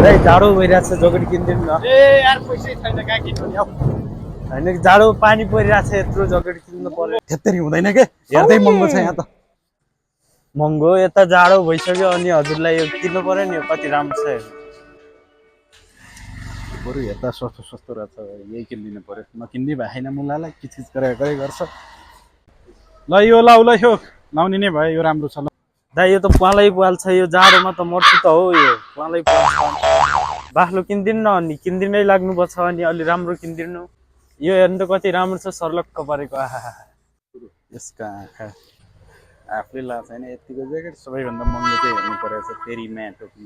दाइ जाडो भइरहेछ जकेट किनिदिनु न ए यार पैसै छैन कहाँ किन्नु नि हौ होइन जाडो पानी परिरहेछ यत्रो जकेट किन्नु पर्यो त्यत्तरी हुँदैन के हेर्दै महँगो छ यहाँ त महँगो यता जाडो भइसक्यो अनि हजुरलाई यो किन्नु पर्यो नि यो कति राम्रो छ हेर्नु बरु हेर्दा सस्तो सस्तो रहेछ यही किनिदिनु पर्यो नकिन्ने भए छैन मुलालाई किचकिच गरे गर्छ ल यो लाउ ल यो लाउने नै भयो यो राम्रो छ ल दाइ यो त पालै पाल्छ यो जाडोमा त मर्छु त हो यो पालै पाल्छ बाख्लो किनिदिनु न अनि किनिदिनै लाग्नुपर्छ अनि अलि राम्रो किनिदिनु यो हेर्नु त कति राम्रो छ सर्लक्क परेको आहा यसका आँखा आफूले लाग्छ होइन यतिको ज्याकेट सबैभन्दा महँगो चाहिँ हेर्नु परेको छ फेरि टोपी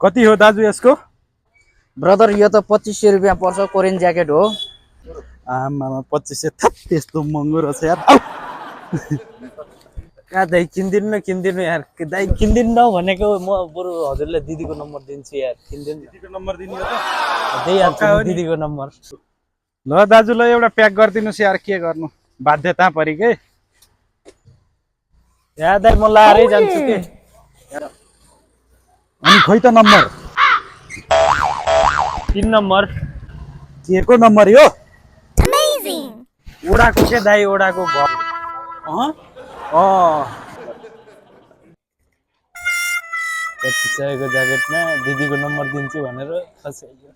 कति हो दाजु यसको ब्रदर यो त 2500 रुपियाँ पर्छ कोरियन ज्याकेट हो आमामा 2500 थप त्यस्तो महँगो रहेछ यार कहाँ दाइ किनिदिनु यार दाइ किनिदिनु न भनेको म बरु हजुरलाई दिदीको नम्बर दिन्छु यार किनिदिनु दिदीको नम्बर दिनु हो त दिइहाल्छु दिदीको नम्बर ल दाजु ल एउटा प्याक गरिदिनुहोस् यार के गर्नु बाध्यता परि के या दाइ म लाएरै जान्छु के अनि खोइ त नम्बर 3 नम्बर के को नम्बर यो ओडाको के दाइ ओडाको भयो कति चाहिएको ज्याकेटमा दिदीको नम्बर दिन्छु भनेर फसाइयो